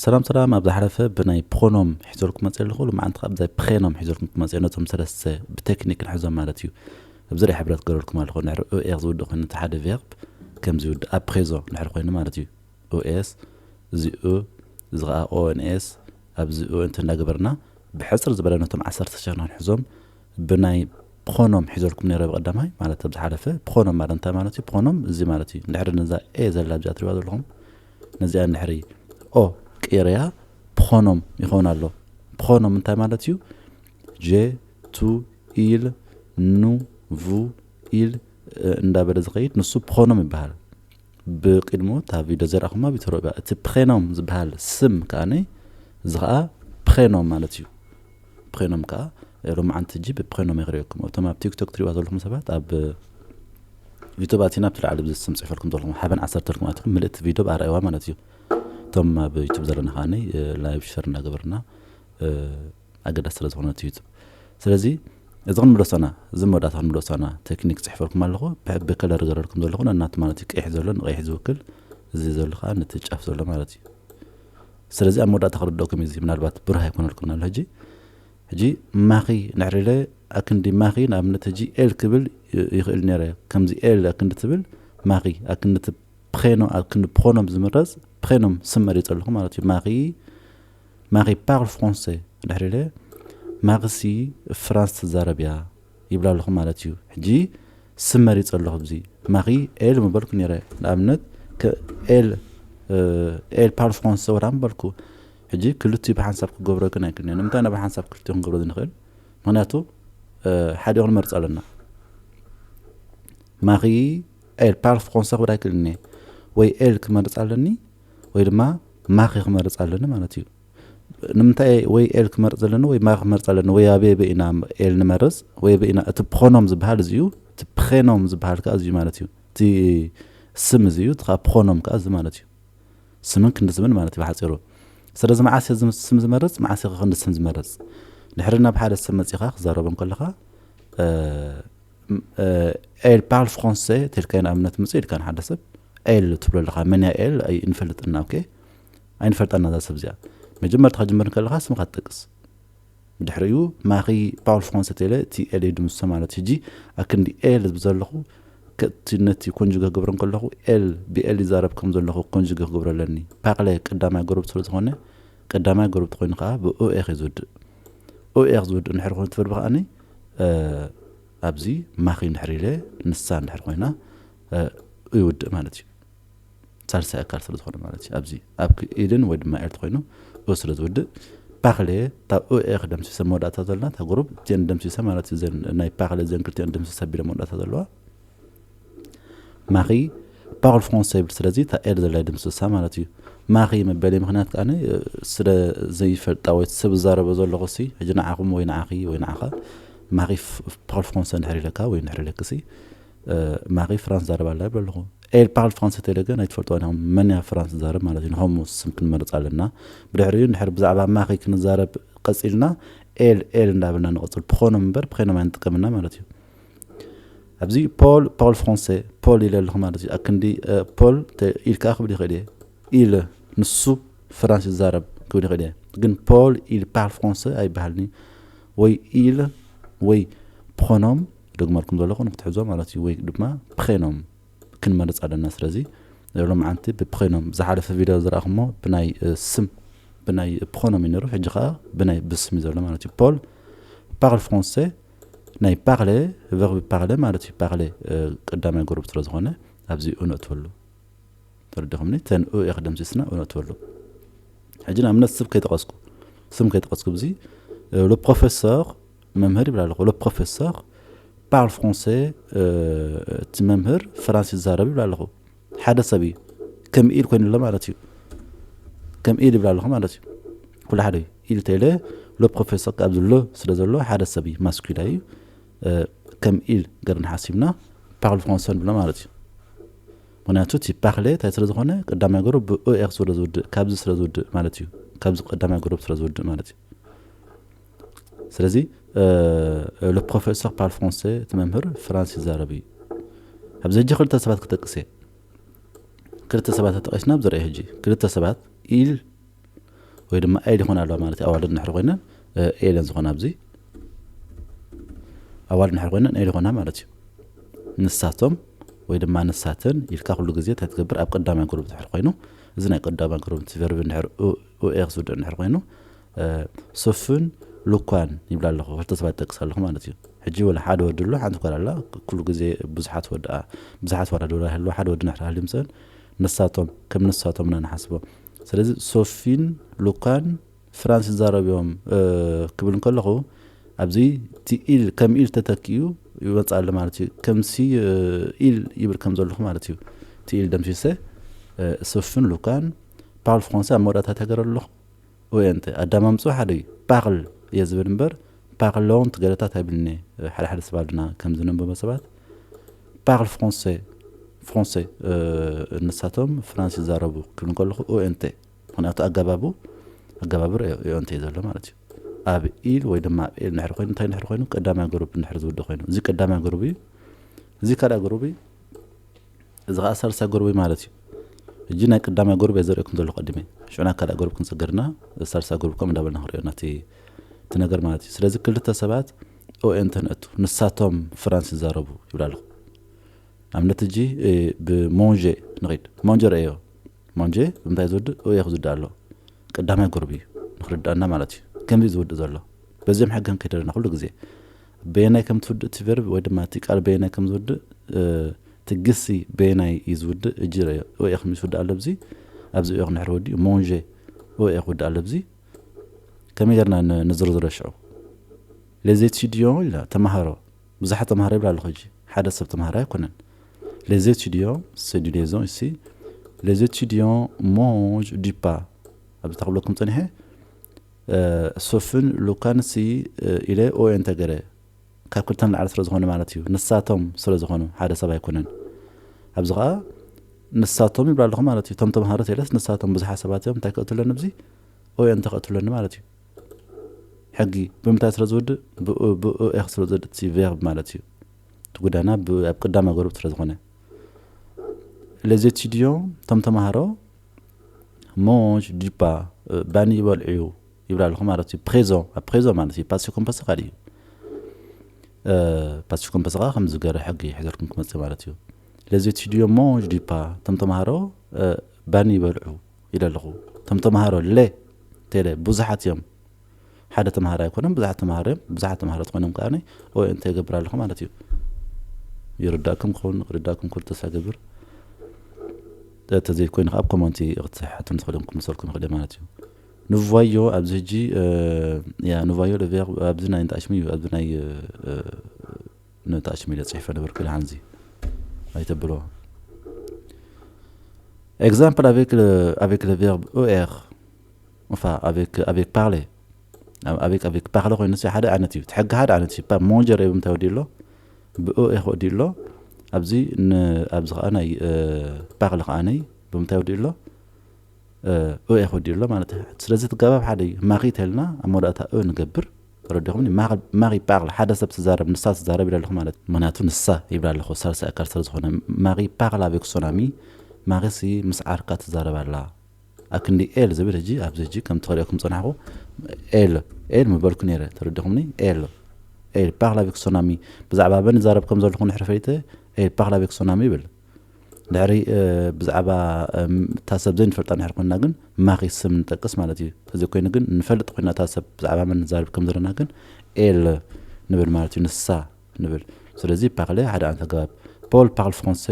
ሰላም ሰላም፣ ኣብ ዝሓለፈ ብናይ ፕሮኖም ሒዘልኩም መፅእ ኣለኹ። ሎማዓንቲ ከዓ ብዛይ ፕሬኖም ሒዘልኩም ክመፅእ ነቶም ሰለስተ ብቴክኒክ ንሕዞም ማለት እዩ። ኣብዚ ርእ ሕብረት ገረልኩም ኣለኹ። ንሕሪ ኦኤር ዝውድእ ኮይኑ እቲ ሓደ ቬርብ ከምዚ ይውድእ። ኣብ ፕሬዞ ንሕሪ ኮይኑ ማለት እዩ። ኦኤስ፣ እዚ ኡ፣ እዚ ከዓ ኦኤንኤስ፣ ኣብዚ ኡ እንተ እንዳገበርና ብሕፅር ዝበለ ነቶም ዓሰርተ ሸነኽ ንሕዞም። ብናይ ፕሮኖም ሒዘልኩም ነረ ብቐዳማይ ማለት ኣብ ዝሓለፈ። ፕሮኖም ማለት እንታይ ማለት እዩ? ፕሮኖም እዚ ማለት እዩ። እንድሕሪ ነዛ ኤ ዘላ ኣብዚኣ ትሪእዋ ዘለኹም፣ ነዚኣ እንድሕሪ ኦ ቅይረያ ፕሮኖም ይኸውን ኣሎ። ፕሮኖም እንታይ ማለት እዩ? ጄ፣ ቱ፣ ኢል፣ ኑ፣ ቩ፣ ኢል እንዳበለ ዝኸይድ ንሱ ፕሮኖም ይበሃል። ብቅድሙ እታ ቪድዮ ዘርኣኹማ ቪትሮ እያ። እቲ ፕሬኖም ዝበሃል ስም ከዓኒ እዚ ከዓ ፕሬኖም ማለት እዩ። ፕሬኖም ከዓ ሎማዓንቲ ሕጂ ብፕሬኖም የኽርእየኩም። እቶም ኣብ ቲክቶክ ትሪእዋ ዘለኹም ሰባት ኣብ ዩቱብ ኣቲና ኣብቲ ላዕሊ ብዚ ስም ፅሕፈልኩም ዘለኹም ሓበን ዓሰርተ ልኩም ኣትኩም ምልእቲ ቪድዮ ብኣርኣይዋ ማለት እዩ። እቶም ኣብ ዩቱብ ዘለና ከዓኒ ላይቭ ሸር እናገበርና ኣገዳሲ ስለ ዝኾነ እቲ ዩቱብ። ስለዚ እዚ ክንምለሶና፣ እዚ መወዳእታ ክንምለሶና ቴክኒክ ፅሕፈልኩም ኣለኹ። ብሕቢ ከለር ገረልኩም ዘለኹ ነናቱ ማለት እዩ። ቀይሕ ዘሎ ንቀይሕ ዝውክል፣ እዚ ዘሎ ከዓ ነቲ ጫፍ ዘሎ ማለት እዩ። ስለዚ ኣብ መወዳእታ ክርደኩም እዩ። እዚ ምናልባት ብሩህ ኣይኮነልኩም ኣሎ። ሕጂ ሕጂ ማኺ ንሕሪለ ኣክንዲ ማኺ ንኣብነት ሕጂ ኤል ክብል ይኽእል ነረ። ከምዚ ኤል ኣክንዲ ትብል ማኺ ኣክንዲ ፕሬኖ ኣክንዲ ፕሮኖም ዝምረፅ ፕሬኖም ስም መሪፅ ኣለኹ ማለት እዩ። ማኺ ማኺ ፓርል ፍራንሴ ድሕሪ ኢለ ማኺሲ ፍራንስ ትዛረብ እያ ይብላ ኣለኹ ማለት እዩ። ሕጂ ስም መሪፅ ኣለኹ። እዚ ማኺ ኤል ምበልኩ ነይረ። ንኣብነት ከ- ኤል እ፣ ኤል ፓርል ፍራንሴ ወራ ምበልኩ። ሕጂ ክልቲኡ ብሓንሳብ ክገብሮ ግን ኣይክእልን እየ። ንምንታይ ኢና ብሓንሳብ ክልቲኡ ክንገብሮ ዝንኽእል? ምክንያቱ እ፣ ሓዲኡ ክንመርፅ ኣለና። ማኺ ኤል ፓርል ፍራንሴ ክብል ኣይክእልን እየ። ወይ ኤል ክመርፅ ኣለኒ ወይ ድማ ማኺ ክመርፅ ኣለኒ ማለት እዩ። ንምንታይ ወይ ኤል ክመርፅ ኣለኒ ወይ ማኺ ክመርፅ ኣለኒ? ወይ ኣበይ ኣበይ ኢና ኤል ንመርፅ ወይ ኣበይ ኢና? እቲ ፕሮኖም ዝበሃል እዚ እዩ። እቲ ፕሬኖም ዝበሃል ከዓ እዚ እዩ ማለት እዩ። እቲ ስም እዚ እዩ። እቲ ከዓ ፕሮኖም ከዓ እዚ ማለት እዩ። ስምን ክንዲ ስምን ማለት እዩ ብሓፂሩ። ስለዚ መዓስ እየ ዝም- ስም ዝመርፅ? መዓስ እየ ክንዲ ስም ዝመርፅ? ድሕሪ ናብ ሓደ ሰብ መፂኻ ክዛረቦም ከለኻ እ፣ ም- እ፣ ኤል ፓርል ፍራንሴ ተልካዮ ንኣብነት ምፅእ ኢልካ ንሓደ ሰብ ኤል ትብሎ ኣለኻ። መን እያ ኤል? ኣይንፈልጥና። ኦኬ፣ ኣይንፈልጣና እዛ ሰብ እዚኣ። መጀመርታ ክጅምር ከለኻ ስምካ ትጠቅስ። ድሕሪኡ ማኺ ፓርል ፍራንሴ ተለ እቲ ኤል እዩ ድምሶ ማለት እዩ። ሕጂ ኣክንዲ ኤል ዝብል ዘለኹ ከ- እቲ ነቲ ኮንጁገ ክገብሮ ከለኹ ኤል ብኤል ይዛረብ ከም ዘለኹ ኮንጁገ ክገብሮ ኣለኒ። ፓርሌ ቀዳማይ ገሩብ ስለ ዝኾነ ቀዳማይ ገሩብ ተኮይኑ ከዓ ብኦኤር እዩ ዝውድእ። ኦኤር ዝውድእ እንድሕር ኮይኑ ትብል ብኸዓኒ እ፣ ኣብዚ ማኺ እንድሕር ኢለ ንሳ እንድሕር ኮይና እ፣ ይውድእ ማለት እዩ። ሳልሳይ ኣካል ስለ ዝኾነ ማለት እዩ። ኣብዚ ኣብ ኢልን ወይ ድማ ኤል ተኮይኑ ኡ ስለ ዝውድእ ፓርሌ እታ ኡ ኤ ክደምሲሰ መወዳእታ ዘለና እታ ግሩፕ እቲአን ደምሲሰ ማለት እዩ። እዘን ናይ ፓርሌ እዘን ክልቲአን ደምሲሰ ኣቢለ መወዳእታ ዘለዋ ማኺ ፓርል ፍራንሴ ይብል። ስለዚ እታ ኤል ዘላ ደምስሳ ማለት እዩ። ማኺ መበሊ ምክንያት ከዓ ስለ ዘይፈልጣ ወይ ሰብ ዝዛረበ ዘለኹ ሲ ሕጂ ንዓኹም ወይ ንዓኺ ወይ ንዓኻ ማኺ ፓርል ፍራንሴ እንድሕር ኢለካ ወይ እንድሕር ኢለክሲ ማኺ ፍራንስ ዛረብ ኣላ ይብል ኣለኹ። ኤል ፓርል ፍራንስ ተለ ግን ኣይትፈልጥዋን ኢኹም። መን እያ ፍራንስ ዛረብ ማለት እዩ። ንኸምኡ ስም ክንመርፅ ኣለና። ብድሕሪኡ እንድሕር ብዛዕባ ማኺ ክንዛረብ ቀፂልና ኤል ኤል እንዳበልና ንቐፅል። ፕሮኖም እምበር ፕሬኖም ኣይንጥቀምና ማለት እዩ። ኣብዚ ፖል ፓርል ፍራንሴ ፖል ኢለ ኣለኹ ማለት እዩ። ኣክንዲ ፖል ኢል ከዓ ክብል ይኽእል እየ። ኢል ንሱ ፍራንስ ይዛረብ ክብል ይኽእል እየ። ግን ፖል ኢል ፓርል ፍራንሴ ኣይበሃልኒ። ወይ ኢል ወይ ፕሮኖም ደግመልኩም ዘለኹ ንክትሕዞ ማለት እዩ። ወይ ድማ ፕሬኖም ክንመርፅ ኣለና። ስለዚ ሎማዓንቲ ብፕሬኖም ዝሓለፈ ቪድዮ ዝረኣኹሞ ብናይ ስም ብናይ ፕሮኖም እዩ ነሩ። ሕጂ ከዓ ብናይ ብስም እዩ ዘሎ ማለት እዩ። ፖል ፓርል ፍራንሴ ናይ ፓርሌ ቨርብ ፓርሌ ማለት እዩ። ፓርሌ ቀዳማይ ጎረብ ስለ ዝኾነ ኣብዚ ኡነእትወሉ ተረዲኹምኒ። ተን ኡ እየ ክደምሲስና ኡነእትወሉ። ሕጂ ንኣብነት ስብ ከይጠቐስኩ ስም ከይጠቐስኩ ብዚ ሎ ፕሮፌሰር መምህር ይብል ኣለኹ። ሎ ፕሮፌሰር ፓርል ፍራንሴ እቲ መምህር ፍራንስ ይዛረብ ይብል ኣለኹ። ሓደ ሰብ እዩ ከም ኢል ኮይኑ ኣሎ ማለት እዩ። ከም ኢል ይብል ኣለኹ ማለት እዩ። ኩሉ ሓደ እዩ። ኢል ተይለ ሎ ፕሮፌሰር ካብ ዝሎ ስለ ዘሎ ሓደ ሰብ እዩ ማስኩላ እዩ። ከም ኢል ገርና ሓሲብና ፓርል ፍራንሰ ንብሎ ማለት እዩ። ምክንያቱ እቲ ፓርሌ እንታይ ስለ ዝኾነ ቀዳማይ ገሩ ብኦኤር ስለ ዝውድእ ካብዚ ስለ ዝውድእ ማለት እዩ። ካብዚ ቀዳማይ ገሩ ስለ ዝውድእ ማለት እዩ። ስለዚ ሎ ፕሮፌሰር ፓርል ፍራንሰ እቲ መምህር ፍራንስ ይዛረብ እዩ። ኣብዚ ሕጂ ክልተ ሰባት ክጠቅስ እየ። ክልተ ሰባት ተጠቂስና ብዘርኢ ሕጂ ክልተ ሰባት ኢል ወይ ድማ ኤል ይኾና ኣለዋ ማለት እዩ። ኣዋልድ እንድሕር ኮይነን ኤለን ዝኾና ኣብዚ ኣዋልድ እንድሕር ኮይነን ኤል ይኾና ማለት እዩ። ንሳቶም ወይ ድማ ንሳተን ኢልካ ኩሉ ግዜ እንታይ ትገብር? ኣብ ቀዳማይ ግሩፕ እንድሕር ኮይኑ፣ እዚ ናይ ቀዳማይ ግሩፕ እቲ ቨርብ እንድሕር ኡኤር ዝውድእ እንድሕር ኮይኑ፣ ሶፍን ሉኳን ይብላ ኣለኹ። ክልተ ሰባት ይጠቅስ ኣለኹ ማለት እዩ። ሕጂ ወላ ሓደ ወዲ ኣሎ፣ ሓንቲ ጓል ኣላ። ኩሉ ግዜ ብዙሓት ወዲ ብዙሓት ዋላ ዶላ ይህልዋ፣ ሓደ ወዲ እንድሕር ሃልዩ ምሰን ንሳቶም ከም ንሳቶም ኢና ንሓስቦ። ስለዚ ሶፊን ሉኳን ፍራንስ ይዛረቡ እዮም ክብል እንከለኹ፣ ኣብዚ እቲ ኢል ከም ኢል ተተኪኡ ይመፅእ ኣሎ ማለት እዩ። ከምሲ ኢል ይብል ከም ዘለኹ ማለት እዩ። እቲ ኢል ደምሲሰ ሶፍን ሉኳን ፓርል ፍራንስ ኣብ መወዳእታ ተገረ ኣለኹ። ኦኤንተ ኣዳማምፅኡ ሓደ እዩ። ፓርል እየ ዝብል እምበር ፓርሎንት ገለታት ኣይብልኒ። ሓደ ሓደ ሰብ ኣለና ከም ዝነንበበ ሰባት ፓርል ፍራንሴ ፍራንሴ ንሳቶም ፍራንስ ይዛረቡ ክብል እንከለኹ ኦኤንተ ምክንያቱ ኣገባቡ ኣገባቡ ኦኤንተ እዩ ዘሎ ማለት እዩ። ኣብ ኢል ወይ ድማ ኣብ ኤል ንድሕር ኮይኑ እንታይ ንድሕር ኮይኑ ቀዳማይ ግሩፕ ንድሕር ዝውድእ ኮይኑ እዚ ቀዳማይ ግሩፕ እዩ። እዚ ካልኣይ ግሩፕ እዩ። እዚ ከዓ ሳልሳይ ግሩፕ እዩ ማለት እዩ። ሕጂ ናይ ቀዳማይ ግሩፕ እየ ዘርእየኩም ዘለኹ ቀዲመ። ሽዑ ናብ ካልኣይ ግሩፕ ክንሰግርና ሳልሳይ ግሩፕ ከምኡ እንዳበልና ክንሪኦ ናቲ እቲ ነገር ማለት እዩ። ስለዚ ክልተ ሰባት ኦኤንተ ንእቱ ንሳቶም ፍራንስ ይዛረቡ ይብላ ኣለኹ። ኣብነት ሕጂ ብሞንže ንኺድ። ሞንže ረእዮ። ሞንže ብምንታይ ዝውድእ ኦኤ ክዝድእ ኣሎ። ቀዳማይ ግሩፕ እዩ ንክርዳእና ማለት እዩ። ከምዚ ዝውድእ ዘሎ በዚም ሕገን ከይደለና ኩሉ ግዜ በየናይ ከም ትውድእ እቲ ቨርብ ወይ ድማ እቲ ቃል በየናይ ከም ዝውድእ እቲ ግሲ በየናይ እዩ ዝውድእ እጂ ረዮ። ኦኤ ከም ዝውድእ ኣሎ ብዚ ኣብዚ ኦኤ ክንድሕር ወዲኡ ሞንže ኦኤ ክውድእ ኣሎ ብዚ ከመይ ጌርና ንዝርዝሮ ሽዑ les étudiants ኢልና ተማሃሮ ብዙሓት ተማሃሮ ይብል ኣለኹ። ሕጂ ሓደ ሰብ ተማሃሮ ኣይኮነን። Les étudiants c'est du liaison ici les étudiants mangent du pain ኣብዚ ተኽብለኩም ፀኒሐ ሶፍን ሉካን ሲ ኢለ ኦኤን ተገረ ካብ ክልተ ንላዕሊ ስለ ዝኾነ ማለት እዩ። ንሳቶም ስለ ዝኾኑ ሓደ ሰብ ኣይኮነን። ኣብዚ ኸዓ ንሳቶም ይብላ ኣለኹ ማለት እዩ። እቶም ተምሃሮ ተለስ ንሳቶም ብዙሓት ሰባት እዮም። እንታይ ክእትለኒ ኣብዚ ኦኤን ተኽእትለኒ ማለት እዩ። ሕጊ ብምንታይ ስለ ዝውድእ ብኦኤክ ስለ ዝውድእ እቲ ቨርብ ማለት እዩ። እቲ ጉዳይና ኣብ ቅዳማ ገሩብ ስለ ዝኾነ les étudiants እቶም ተምሃሮ mangent du pain ባኒ ይበልዑ ይብላ ኣለኹ ማለት እዩ። ፕሬዞ ኣብ ፕሬዞ ማለት እዩ። ፓስቲ ኮምፐስ ካልእ እዩ። ፓስቲ ኮምፐስ ከዓ ከምዚ ገረ ሕጊ ይሕዘልኩም ክመፅእ ማለት እዩ። Les étudiants mangent du pain እቶም ተምሃሮ ባኒ ይበልዑ ኢለ ኣለኹ። እቶም ተምሃሮ ለ ቴለ ብዙሓት እዮም። ሓደ ተምሃሮ ኣይኮነን ብዙሓት ተምሃሮ እዮም። ብዙሓት ተምሃሮ ተኮይኖም ከዓ ኦኤን ተገብር ኣለኹ ማለት እዩ። ይርዳእኩም ክኸውን ይርዳእኩም ክብል ተስፋ ገብር። ተዘይኮይኑ ከዓ ኣብ ኮመንቲ ክትሓቱን ትኽእልን ክምልሰልኩም ይኽእል ማለት እዩ። ንቫዮ ኣብዚ ሕጂ ያ ንቫዮ ለቬር ኣብዚ ናይ ንጣሽሚ እዩ ኣብዚ ናይ ንጣሽሚ ኢለ ፅሒፈ ነበርኩ ኢለ ሓንዚ ኣይተብሎ። Exemple avec le avec le verbe er enfin avec avec parler avec avec parler ኮይኑ ሓደ ዓይነት እዩ። ሕጊ ሓደ ዓይነት እዩ። ሞንጀር ብምንታይ ወዲኡ ኣሎ? ብኦኤ ወዲኡ ኣሎ። ኣብዚ ኣብዚ ከዓ ናይ ፓርል ከዓ ነይ ብምንታይ ወዲኡ ኣሎ? ኦኤ ወዲኡ ኣሎ ማለት እዩ። ስለዚ ትጋባብ ሓደ እዩ። ማኺ ተልና ኣብ መወዳእታ ኦ ንገብር ተረዲኹም። ማሪ ፓርል ሓደ ሰብ ትዛረብ ንሳ ትዛረብ ኢለ ኣለኹ ማለት ምክንያቱ ንሳ ይብላ ኣለኹ ሳልሳይ ኣካል ስለ ዝኾነ ማሪ ፓርል ኣቤክ ሶናሚ ማሪሲ ምስ ዓርካ ትዛረብ ኣላ። ኣክንዲ ኤል ዝብል ሕጂ ኣብዚ ሕጂ ከም ትኽሪኦ ከም ፀናሕኩ ኤል ኤል ምበልኩ ነይረ ተረዲኹምኒ። ኤል ኤል ፓርል ኣቤክ ሶናሚ ብዛዕባ መን ይዛረብ ከም ዘለኹ ንሕሪ ፈሊተ ኤል ፓርል ኣቤክ ሶናሚ ይብል። ድሕሪ ብዛዕባ እታ ሰብ ዘይንፈልጣ ንድሕር ኮይና ግን ማኺ ስም ንጠቅስ ማለት እዩ። ተዘይኮይኑ ግን ንፈልጥ ኮይና እታ ሰብ ብዛዕባ መን ንዛረብ ከም ዘለና ግን ኤል ንብል ማለት እዩ። ንሳ ንብል። ስለዚ ፓርሌ ሓደ ዓይነት ኣገባብ ፖል ፓርል ፍራንሴ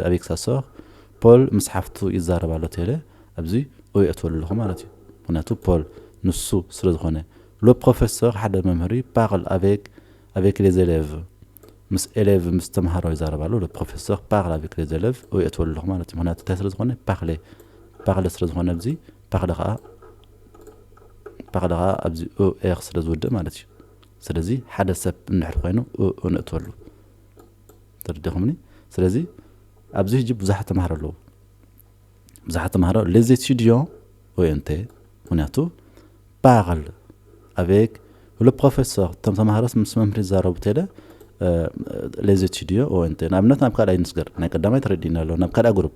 ኣቤክ ሳሶር ፖል ምስ ሓፍቱ ይዛረብ ኣሎ ተለ ኣብዚ ኦይ እትበሉ ኣለኹ ማለት እዩ። ምክንያቱ ፖል ንሱ ስለ ዝኾነ ሎ ፕሮፌሰር ሓደ መምህሪ ፓርል ኣቤክ ኣቤክ ሌዘሌቭ ምስ ኤሌቭ ምስ ተምሃሮ ይዛረብ ኣሎ። ፕሮፌሰር ፓርል ኣቤክ ሌዘሌቭ ኦይ እትበሉ ኣለኹ ማለት እዩ። ምክንያቱ እንታይ ስለ ዝኾነ ፓርሌ ፓርሌ ስለ ዝኾነ ኣብዚ ፓርሌ ከዓ ፓርሌ ከዓ ኣብዚ ኦኤር ስለ ዝውድእ ማለት እዩ። ስለዚ ሓደ ሰብ እንድሕር ኮይኑ ኦ ነእትወሉ ተረዲኹምኒ። ስለዚ ኣብዚ ሕጂ ብዙሓት ተምሃሮ ኣለዉ። ብዙሓት ተምሃሮ les étudiants ኦኤንቴ ምክንያቱ ፓርል ኣቤክ ሎ ፕሮፌሰር እቶም ተምሃሮስ ምስ መምህር ይዛረቡ ተለ les étudiants ኦኤንቴ ንኣብነት ናብ ካልኣይ ንስገር ናይ ቀዳማይ ተረዲእና ኣሎ ናብ ካልኣ ግሩፕ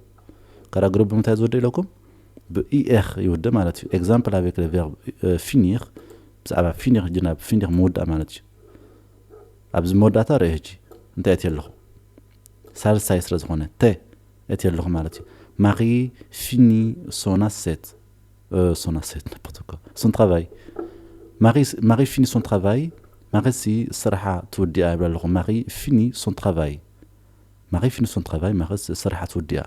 ካልኣ ግሩፕ ብምንታይ ዝወደ ኢለኩም ብኢኤኽ ይውድእ ማለት እዩ። ኤግዛምፕል፣ avec le verbe finir፣ ብዛዕባ ፊኒር ሕጂ ናብ ፊኒር ምውዳእ ማለት እዩ። ኣብዚ መወዳእታ ርእ ሕጂ እንታይ እትየ ኣለኹ? ሳልሳይ ስለ ዝኾነ ተ እትየ ኣለኹ ማለት እዩ። Marie finit son assiette, son assiette, n'importe quoi, son travail. Marie finit son travail. ማሪሲ ስርሓ ትውድኣ ይብል ኣለኹ። Marie finit son travail. Marie finit son travail. ማሪስ ስርሓ ትውድኣ።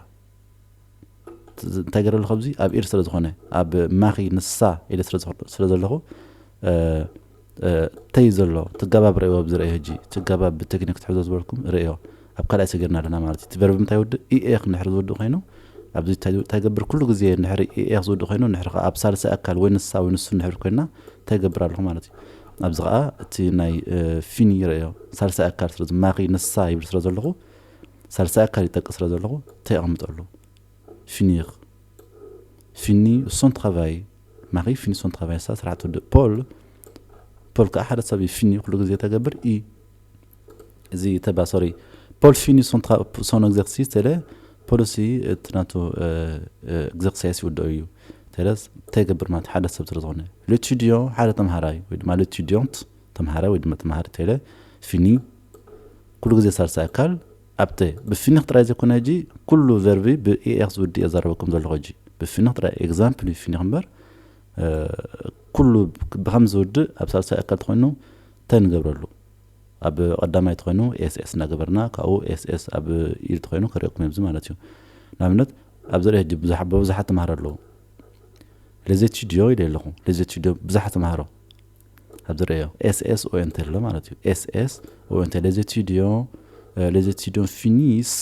እንታይ ገይረ ኣለኹ? ኣብዚ ኣብ ኢድ ስለ ዝኾነ፣ ኣብ ማሪ ንሳ ኢለ ስለ ዘለኹ፣ ተይ ዘሎ ትጋባብ ርእዮ። ኣብዚ ርእዮ ሕጂ ትጋባብ ብቴክኒክ ትሕዞ ዝበልኩም ርእዮ። ኣብ ካልኣይ ሰጊርና ኣለና ማለት እዩ። እቲ ቨርብ እንታይ ይውድእ? ኢኤኽ ንድሕሪ ዝውድእ ኮይኑ፣ ኣብዚ እንታይ ገብር? ኩሉ ግዜ ንድሕሪ ኢኤኽ ዝውድእ ኮይኑ፣ ንድሕሪ ኣብ ሳልሳይ ኣካል ወይ ንሳ ወይ ንሱ ንድሕሪ ኮይና እንታይ ገብር ኣለኹ ማለት እዩ። ኣብዚ ከዓ እቲ ናይ ፊኒ ርእዮ፣ ሳልሳይ ኣካል ስለ ማሪ ንሳ ይብል ስለ ዘለኹ፣ ሳልሳይ ኣካል ይጠቅስ ስለ ዘለኹ፣ እንታይ ኣቕምጠሉ? Finir. Finit son travail. Marie finit son travail. እሳ ስራሕ ትውድእ። ፖል፣ ፖል ከዓ ሓደ ሰብ እዩ። ፊኒ ኩሉ ግዜ ተገብር። ኢ፣ እዚ ተባ፣ ሶሪ። Paul finit son tra-, son exercice, ተለ፣ ፖል ሲ እቲ ናቱ ኤግዘርሳይስ ይውድኦ እዩ። ተለስ እንታይ ይገብር ማለት ሓደ ሰብ ስለ ዝኾነ። L'étudiant ሓደ ተምሃራይ ወይ ድማ l'étudiante ተምሃራይ ወይ ድማ ተምሃሪ፣ ተለ፣ ፊኒ ኩሉ ግዜ ሳልሳይ ኣካል ኣብተ። ብፊኒኽ ጥራይ ዘይኮነ ሕጂ ኩሉ ቨርቢ ብኢኤኽ ዝውድእ እየ ዘረበኩም ዘለኹ። ሕጂ ብፊኒኽ ጥራይ ኤግዛምፕል እዩ ፊኒኽ እምበር፣ ኩሉ ብኸም ዝውድእ ኣብ ሳልሳይ ኣካል ተኾይኑ ተ ንገብረሉ። ኣብ ቀዳማይ ተኾይኑ ኤስኤስ እናገበርና፣ ካብኡ ኤስኤስ ኣብ ኢድ ተኾይኑ ከርእየኩም ኣብዚ ማለት እዩ። ንኣብነት ኣብዚ ርእ ሕጂ ብዙሓት ተምሃሮ ኣለዉ። Les étudiants ኢለ ኣለኹ። Les étudiants ብዙሓት ተምሃሮ ኣብዚ ርእዮ። ኤስኤስ ኦኤንቲ ኣሎ ማለት እዩ። ኤስኤስ ኦኤንቲ። Les étudiants, les étudiants finissent,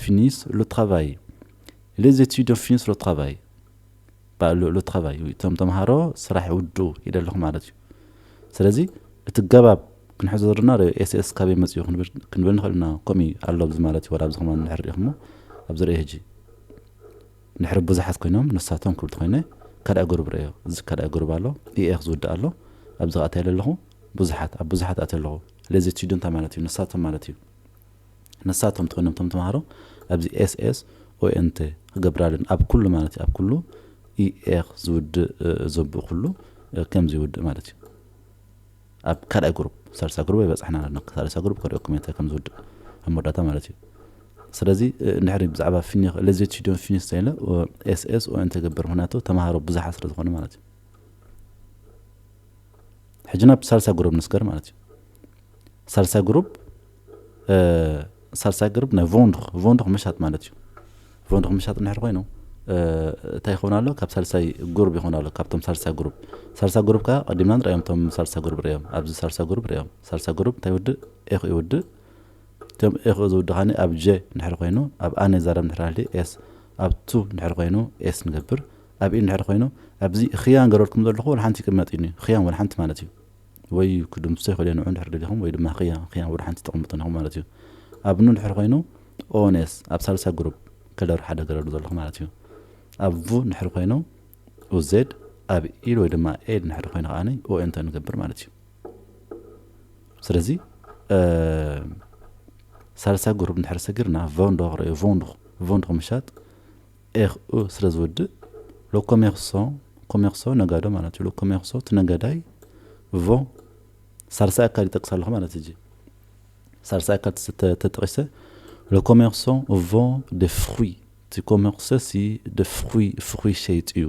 finissent le travail. Les étudiants finissent le travail. Le travail, እቶም ተምሃሮ ስራሕ ይውድኡ ኢለ ኣለኹ ማለት እዩ። ስለዚ እቲ ገባብ ክንሕዞ ዘለና ርእዮ። ኤስኤስ ካበይ መፅኡ ክንብል ንኽእል ኢና። ከምኡ ኣሎ ኣብዚ ማለት እዩ። ዋላ ኣብዚ ከማን ንድሕር ሪኢኹሞ ኣብዚ ርእዮ ሕጂ ንድሕሪ ብዙሓት ኮይኖም ንሳቶም ክብል ተኾይነ ካልኣይ ግሩብ ርእዮ። እዚ ካልኣይ ግሩብ ኣሎ፣ ኢኤኽ ዝውድእ ኣሎ። ኣብዚ ከዓ እንታይ ኣለኹ? ብዙሓት፣ ኣብ ብዙሓት ኣትየ ኣለኹ። Les étudiants እንታይ ማለት እዩ? ንሳቶም ማለት እዩ። ንሳቶም ተኾይኖም እቶም ተምሃሮ ኣብዚ ኤስኤስ ኦኤንቲ ክገብር ኣለኒ። ኣብ ኩሉ ማለት እዩ፣ ኣብ ኩሉ ኢኤኽ ዝውድእ ዘብኡ ኩሉ ከምዚ ይውድእ ማለት እዩ። ኣብ ካልኣይ ግሩብ፣ ሳልሳይ ግሩብ ኣይበጻሕናን ኣለና። ሳልሳይ ግሩብ ከርእየኩም እየ እንታይ ከም ዝውድእ ኣብ መወዳእታ ማለት እዩ። ስለዚ እንድሕሪ ብዛዕባ ፊኒኽ፣ Les étudiants finissent ተይለ ኤስኤስ ኦኤንቲ ገብር፣ ምኽንያቱ ተምሃሮ ብዙሓት ስለ ዝኾኑ ማለት እዩ። ሕጂ ናብ ሳልሳይ ግሩብ ንስገር ማለት እዩ። ሳልሳይ ግሩብ ሳልሳይ ግሩብ ናይ ቮንድኽ፣ ቮንድኽ ምሻጥ ማለት እዩ። ቮንድኽ ምሻጥ እንድሕር ኮይኑ እንታይ ይኸውን ኣሎ? ካብ ሳልሳይ ግሩብ ይኸውን ኣሎ፣ ካብቶም ሳልሳይ ግሩብ። ሳልሳይ ግሩብ ከዓ ቀዲምና ንሪኦም፣ እቶም ሳልሳይ ግሩብ ሪኦም፣ ኣብዚ ሳልሳይ ግሩብ ሪኦም። ሳልሳይ ግሩብ እንታይ ይውድእ? ኤኽ ይውድእ። እቶም ኤኽ ዝውድእ ኻኒ ኣብ ጀ እንድሕር ኮይኑ፣ ኣብ ኣነ ዛረብ እንድሕር ሃልዩ ኤስ፣ ኣብ ቱ እንድሕር ኮይኑ ኤስ ንገብር፣ ኣብ ኢ እንድሕር ኮይኑ ኣብዚ ኽያን ገረልኩም ዘለኹ ወላ ሓንቲ ይቅመጥ እዩ። ኽያን ወላ ሓንቲ ማለት እዩ። ወይ ክድምስሶ ይኽእል እዩ ንዑ እንድሕር ደሊኹም፣ ወይ ድማ ኽያ፣ ኽያ ወደ ሓንቲ ተቐምጡ ኣለኹም ማለት እዩ። ኣብ ኑ እንድሕር ኮይኑ ኦን ኤስ ኣብ ሳልሳይ ግሩፕ ከለር ሓደ ገረሉ ዘለኹ ማለት እዩ። ኣብ ቡ እንድሕር ኮይኑ ኡዜድ፣ ኣብ ኢል ወይ ድማ ኤል እንድሕር ኮይኑ ከዓኒ ኦኤንተ ንገብር ማለት እዩ። ስለዚ ሳልሳይ ግሩፕ እንድሕር ሰጊርና ቮንዶ ክረዩ፣ ቮንዶ፣ ቮንዶ ምሻጥ ኤኽኡ ስለ ዝውድእ ሎኮሜርሶ፣ ኮሜርሶ ነጋዶ ማለት እዩ። ሎኮሜርሶ እቲ ነጋዳይ፣ ቮ ሳልሳይ ኣካል ይጠቅስ ኣለኹ ማለት እዩ። ሳልሳይ ኣካል ተጠቂሰ ሎኮሜርሶ ቮ ደ ፍሩይ፣ እቲ ኮሜርሶ ሲ ደ ፍሩይ፣ ፍሩይ ሸይጥ እዩ፣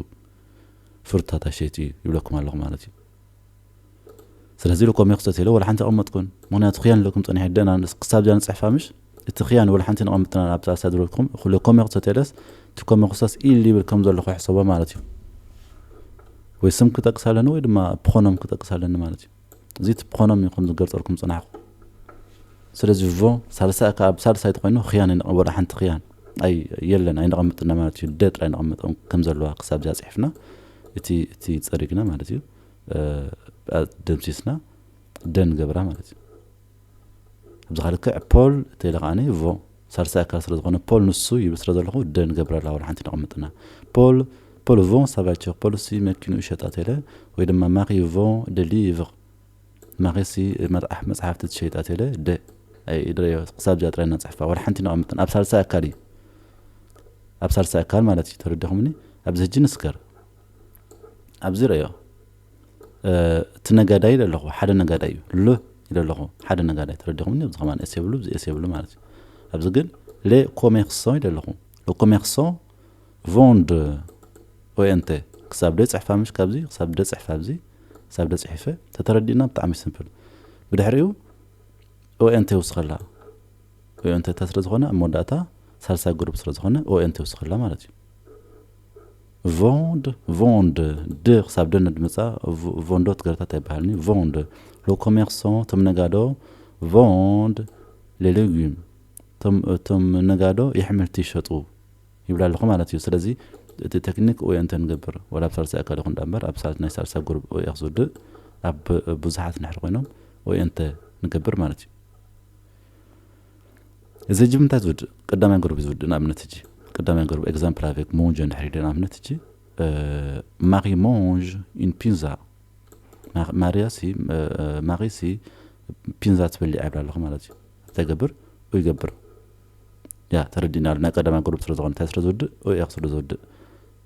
ፍሩታታ ሸይጥ እዩ ይብለኩም ኣለኹ ማለት እዩ። ስለዚ ሎኮሜርሶ ተለ ወላ ሓንቲ ኣቐመጥኩን፣ ምኽንያቱ ክያን ኣለኩም ጸኒሐ ደና ክሳብ ዚኣ ንጽሕፋ ምሽ እቲ ክያን ወላ ሓንቲ ነቐምጥና ኣብ ሳልሳይ ዝብለኩም ሎኮሜርሶ ተለስ እቲ ኮሜርሶስ ኢል ይብል ከም ዘለኹ ሕሰቦ ማለት እዩ። ወይ ስም ክጠቅስ ኣለኒ ወይ ድማ ፕሮኖም ክጠቅስ ኣለኒ ማለት እዩ። እዚ እቲ ፕሮኖም እዩ ከም ዝገልጸልኩም ጽናሕኩ። ስለዚ ቮ ሳልሳይ ካብ ሳልሳይ ተኾይኑ ክያን ወላ ሓንቲ ክያን ኣይ የለን ኣይነቐምጥና ማለት እዩ። ደ ጥራይ ነቐምጥ ከም ዘለዋ ክሳብ ዚኣ ጽሒፍና እቲ እቲ ጸሪግና ማለት እዩ። ደምሲስና ደን ገብራ ማለት እዩ። ኣብዚ ካልክዕ ፖል ተይለ ከዓኒ ቮ ሳልሳይ ኣካል ስለ ዝኾነ ፖል ንሱ ይብል ስለ ዘለኹ ደን ገብራ ኣላ ወላ ሓንቲ ነቐምጥና። ፖል ፖል ቮ ሳቫቸር፣ ፖል ሲ መኪኑ ይሸጣ ተይለ ወይ ድማ ማሪ ቮ ደ ሊቭር፣ ማሪ ሲ መጽሓፍ መጽሓፍቲ ትሸይጣ ተይለ ደ ኣይድረዮ ክሳብ ዚኣ ጥራይ ነጽሕፋ ወላ ሓንቲ ነቐምጥና ኣብ ሳልሳይ ኣካል እዩ። ኣብ ሳልሳይ ኣካል ማለት እዩ። ተረዲኹምኒ? ኣብዚ ሕጂ ንስከር ኣብዚ ረዮ እቲ ነጋዳይ ኢለ ኣለኹ ሓደ ነጋዳይ እዩ ል ኢለ ኣለኹ ሓደ ነጋዳይ ተረዲኹምኒ። እዚ ከማን ኤስ የብሉ እዚ ኤስ የብሉ ማለት እዩ። ኣብዚ ግን ሌ ኮሜርሶ ኢለ ኣለኹ። ለ ኮሜርሶ ቮንድ ኦኤንቴ ክሳብ ደ ፅሕፋ ምሽ ካብዚ ክሳብ ደ ፅሕፋ ኣብዚ ክሳብ ደ ፅሒፈ ተተረዲእና ብጣዕሚ ስምፕል። ብድሕሪኡ ኦኤንቴ ውስኸላ ኦኤንቴ ስለ ዝኾነ ኣብ መወዳእታ ሳልሳይ ግሩፕ ስለ ዝኾነ ኦኤንቴ ውስኸላ ማለት እዩ። ቮንድ ቮንድ ድ ክሳብ ደ ነድምፃ ቮንዶት ገረታት ኣይበሃልኒ። ቮንድ ሎ ኮሜርሶ እቶም ነጋዶ ቮንድ ሌሌጉም እቶም ነጋዶ የሕምልቲ ይሸጡ ይብላ ኣለኹ ማለት እዩ። ስለዚ እቲ ቴክኒክ ኦኤንቴ ንገብር ወላ ኣብ ሳልሳይ ኣካል ይኹን ዳ እምበር ኣብ ሳልት ናይ ሳልሳይ ግሩፕ ኦኤክ ዝውድእ ኣብ ብዙሓት ንሕር ኮይኖም ኦኤንቴ ንገብር ማለት እዩ። እዚ ሕጂ ምንታይ ዝውድእ ቀዳማይ ግሩፕ ዝውድእ ንኣብነት ሕጂ ቀዳማይ ግሩፕ ኤግዛምፕል ኣቬክ ሞንጀ እንድሕር ኢለ ንኣብነት ሕጂ ማሪ ሞንጅ ኢን ፒንዛ ማሪያ ሲ ማሪ ሲ ፒንዛ ትበልዕ ይብላ ኣለኹ ማለት እዩ። እንታይ ይገብር ኡ ይገብር ያ ተረዲእና ኣሎ። ናይ ቀዳማይ ግሩፕ ስለ ዝኾነ እንታይ ስለ ዝውድእ ኡ ኤክ ስለ ዝውድእ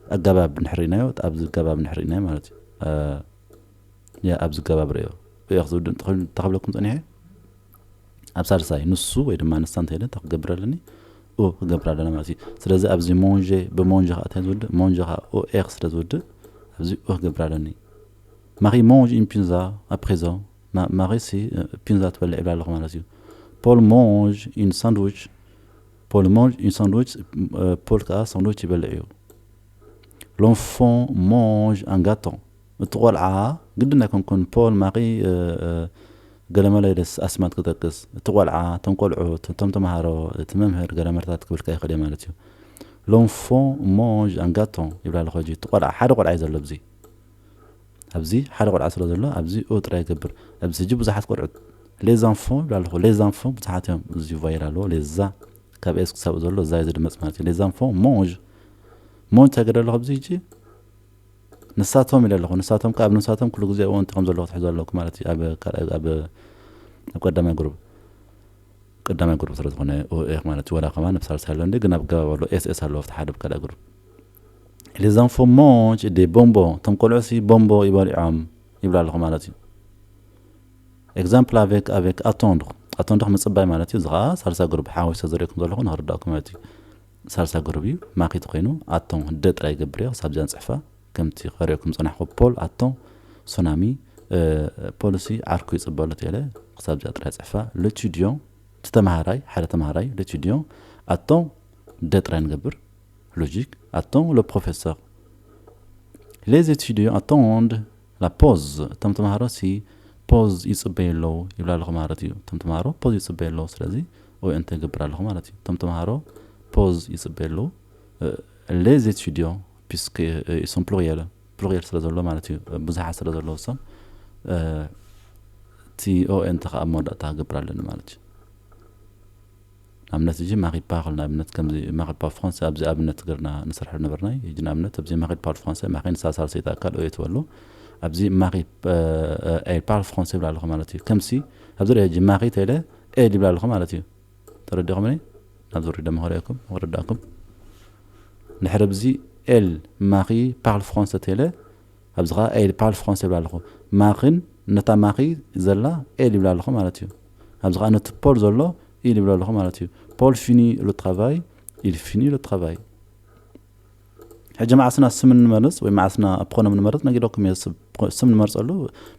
ኣገባብ ንሕርኢናዮ ኣብዚ ኣገባብ ንሕርኢናዮ ማለት እዩ። ያ ኣብዚ ኣገባብ ርእዮ ኡ ኤክ ዝውድእ ተኽብለኩም ፀኒሐ ኣብ ሳልሳይ ንሱ ወይ ድማ ንሳ እንታይ ኢለ እንታይ ክገብር ኣለኒ ኡ ክገብር ኣለና ማለት እዩ። ስለዚ ኣብዚ ሞንže ብሞንže ከዓ እንታይ ዝውድእ ሞንže ከዓ ኡ ኤክ ስለ ዝውድእ ኣብዚ ኡ ክገብር ኣለኒ። ማሪ ሞንጅ ኢን ፒንዛ ኣፕሬዞ ማሪ ሲ ፒንዛ ትበልዕ ይብላ ኣለኹ ማለት እዩ። ፖል ሞንጅ ኢን ሳንድዊች ፖል ሞንጅ ኢን ሳንድዊች ፖል ከዓ ሳንድዊች ይበልዕ እዩ። ሎንፎን ሞንጅ ኣን ጋቶን እቲ ቆልዓ ግድን ኣይኮንኩን ፖል ማሪ ገለመለ ደስ ኣስማት ክጠቅስ እቲ ቆልዓ እቶም ቆልዑ እቶም ተምሃሮ እቲ መምህር ገለመርታት ክብልካ ይኽእል ማለት እዩ። ሎንፎን ሞንጅ ኣን ጋቶን ይብላ ኣለኹ ሕጂ እቲ ቆልዓ ሓደ ቆልዓ እዩ ዘሎ ኣብዚ ኣብዚ ሓደ ቆልዓ ስለ ዘሎ ኣብዚ ኡ ጥራይ ይገብር። ኣብዚ ሕጂ ብዙሓት ቆልዑት ሌዛንፎ ይብላ ኣለኹ። ሌዛንፎ ብዙሓት እዮም እዚ ቫይር ኣለዎ ሌዛ ካብ ኤስ ክሳብ ዘሎ እዛ እዩ ዝድመፅ ማለት እዩ። ሌዛንፎ ሞንጅ ሞንጅ እንታይ ገደ ኣለኹ ኣብዚ ሕጂ ንሳቶም ኢለ ኣለኹ። ንሳቶም ካብ ንሳቶም ኩሉ ግዜ እውን ከም ዘለኹ ትሕዞ ኣለኩ ማለት እዩ። ኣብ ቀዳማይ ግሩፕ ቀዳማይ ግሩፕ ስለ ዝኾነ ኦኤክ ማለት እዩ። ወላ ከማን ኣብ ሳልሳይ ኣሎ እንደ ግን ኣብ ገባብ ኣሎ ኤስኤስ ኣለዎ ኣብቲ ሓደ ብካልእ ግሩፕ ሌዛንፎ ሞንጅ ዴ ቦምቦ እቶም ቆልዑ ሲ ቦምቦ ይበልዖም ይብላ ኣለኹ ማለት እዩ። ኤግዛምፕል ኣቬክ ኣቬክ ኣቶንድ ኣቶንድ ምፅባይ ማለት እዩ። እዚ ከዓ ሳልሳይ ግሩፕ ሓዊሰ ዘርእኩም ዘለኹ ንክርዳእኩም ማለት እዩ። ሳልሳይ ግሩፕ እዩ ማኪ ተኮይኑ ኣቶን ደ ጥራይ ይገብር እዮ ክሳብ እዚኣ ንፅሕፋ ከምቲ ከርእየኩም ዝፀናሕኩ ፖል ኣቶን ሶናሚ ፖሊሲ ዓርኩ ይፅበሉ ተለ ክሳብ እዚኣ ጥራይ ፅሕፋ። ሌቱዲዮን እቲ ተምሃራይ ሓደ ተምሃራይ ሌቱዲዮን ኣቶን ደ ጥራይ ንገብር ሎጂክ ኣቶን ለ ፕሮፌሰር ሌዝ ኤቱዲዮን ኣቶንድ ላ ፖዝ እቶም ተምሃሮ ሲ ፖዝ ይፅበዩ ኣለዉ ይብላ ኣለኹ ማለት እዩ። እቶም ተምሃሮ ፖዝ ይፅበዩ ኣለዉ ስለዚ ኦኤንቴ ይገብር ኣለኹ ማለት እዩ። እቶም ተምሃሮ ፖዝ ይፅበዩ ኣለዉ ሌዝ ኤቱዲዮን ፒስክ ኢሶም ፕሉሪየል ፕሉሪየል ስለ ዘሎ ማለት እዩ። ብዙሓት ስለ ዘለዉ እሶም እቲ ኦኤንቴ ከዓ ኣብ መወዳእታ ክገብር ኣለኒ ማለት እዩ። ንኣብነት እዚ ማሪ ፓርል ንኣብነት ከምዚ ማሪ ፓርል ፍራንስ ኣብዚ ኣብነት ገርና ንሰርሐሉ ነበርናይ ሕጂ ንኣብነት ኣብዚ ማሪ ፓርል ፍራንስ ማሪ ንሳ ሳልሰይቲ ኣካል ኦየ ትበሉ ኣብዚ ማሪ ኤል ፓርል ፍራንስ ይብላ ኣለኹ ማለት እዩ። ከምሲ ኣብዚ ርአ ሕጂ ማሪ ተለ ኤል ይብላ ኣለኹ ማለት እዩ። ተረዲኹምኒ ናብ ዝርዳ መኸሪያኩም ክርዳእኩም ንድሕሪ ኣብዚ ኤል ማሪ ፓርል ፍራንስ ተለ ኣብዚ ኸዓ ኤል ፓርል ፍራንስ ይብላ ኣለኹ። ማሪን ነታ ማሪ ዘላ ኤል ይብላ ኣለኹ ማለት እዩ። ኣብዚ ኸዓ ነቲ ፖል ዘሎ ኢል ይብላ ኣለኹ ማለት እዩ። ፖል ፊኒ ሎ ትራቫይ ኢል ፊኒ ሎ ትራቫይ። ሕጂ መዓስና ስም ንመርፅ ወይ መዓስና ፕሮኖም ንመርፅ ነጊዶኩም እየ። ስም ንመርፀሉ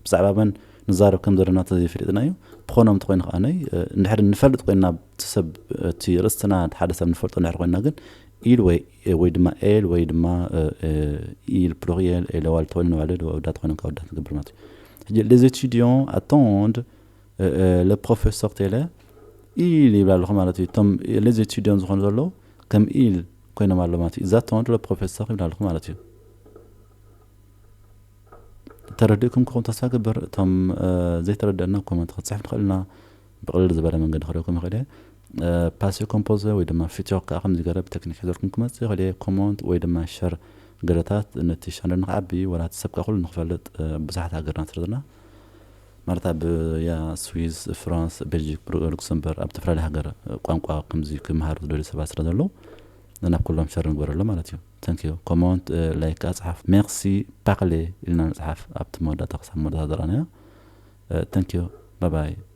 ብዛዕባ መን ንዛረብ ከም ዘለና ተዘይፈሊጥና እዩ። ፕሮኖም ተኮይኑ ከዓነይ እንድሕር ንፈልጥ ኮይና እቲ ሰብ እቲ ርእስትና ሓደ ሰብ ንፈልጦ እንድሕር ኮይና ግን ኢል ወይ ወይ ድማ ኤል ወይ ድማ ኢል ፕሉሪየል ኤለዋል ተኮይኑ ንባዕሉ ወዳት ኮይኖም ካብ ወዳት ንገብር ማለት እዩ። ሕጂ les étudiants attendent le professeur ተለ ኢል ይብላ ኣለኹ ማለት እዩ። እቶም les étudiants ዝኾኑ ዘለዉ ከም ኢል ኮይኖም ኣሎ ማለት እዩ። Ils attendent le professeur ይብላ ኣለኹ ማለት እዩ። ተረዲእኩም ክኹም ተስፋ ግብር። እቶም ዘይተረደእና ኮመንት ክትፅሕፍ ንኽእል ኢና። ብቕልል ዝበለ መንገዲ ክሪኦኩም ይኽእል እየ። ፓሴ ኮምፖዘ ወይ ድማ ፊቸር ከዓ ከምዚ ገረ ብቴክኒክ ሒዘልኩም ክመፅእ ይኽእል እየ። ኮመንት ወይ ድማ ሸር ገለታት ነቲ ሻነል ንክዓቢ ወላ እቲ ሰብ ከዓ ኩሉ ንክፈልጥ ብዙሓት ሃገርና ትርዝና ማለት ኣብ ያ ስዊዝ፣ ፍራንስ፣ ቤልጂክ፣ ሉክሰምበርግ ኣብ ዝተፈላለዩ ሃገር ቋንቋ ከምዚ ክመሃሩ ዝደልዩ ሰባት ስለ ዘለዉ ናብ ኩሎም ሸር ንግበረሎም ማለት እዩ። Thank you comment like ኣፅሓፍ merci parler ኢልና ንፅሓፍ ኣብቲ መወዳእታ ክሳብ መወዳእታ ዝረኣናዮ። Thank you bye bye.